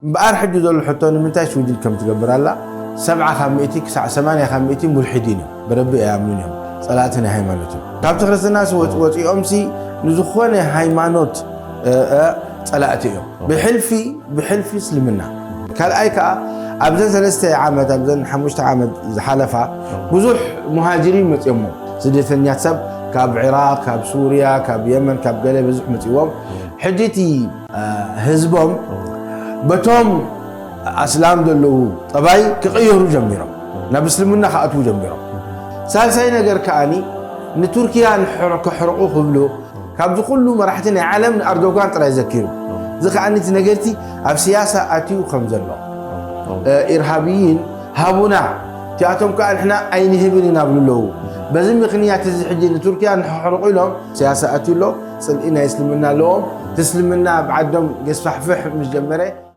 እምበኣር ሕጂ ዘሎ ሕቶ ንምንታይ ስዊድን ከም ትገብር ኣላ? ሰብዓ ካብ ሚእቲ ክሳዕ ሰማንያ ካብ ሚእቲ ሙልሒዲን እዮም። ብረቢ ኣይኣምኑን እዮም። ጸላእቲ ናይ ሃይማኖት እዮም። ካብቲ ክርስትናስ ወጽ- ወጺኦምሲ ንዝኾነ ሃይማኖት እ፣ እ፣ ጸላእቲ እዮም። ብሕልፊ ብሕልፊ እስልምና። ካልኣይ ከኣ ኣብዘን ሰለስተ ዓመት ኣብዘን ሓሙሽተ ዓመት ዝሓለፋ ብዙሕ ሙሃጅሪን መጺኦሞ። ስደተኛት ሰብ ካብ ዒራቅ፣ ካብ ሱርያ፣ ካብ የመን፣ ካብ ገለ ብዙሕ መጺዎም። ሕጂ እቲ ህዝቦም በቶም ኣስላም ዘለዉ ጠባይ ክቕየሩ ጀሚሮም፣ ናብ እስልምና ክኣትዉ ጀሚሮም። ሳልሳይ ነገር ከኣኒ ንቱርኪያ ንሕር- ክሕርቑ ክብሉ ካብዚ ኩሉ መራሕቲ ናይ ዓለም ንኣርዶጋን ጥራይ ዘኪሩ። እዚ ከኣኒ እቲ ነገርቲ ኣብ ስያሳ ኣትዩ ከም ዘሎ ኢርሃብይን ሃቡና እቲኣቶም ከዓ ንሕና ኣይንህብን ኢና ብሉ ኣለዉ። በዚ ምኽንያት እዚ ሕጂ ንቱርኪያ ንሕርቑ ኢሎም ስያሳ ኣትዩ ኣሎ። ጽልኢ ናይ እስልምና ኣለዎም። እቲ እስልምና ኣብ ዓዶም ገስፋሕፍሕ ምስ ጀመረ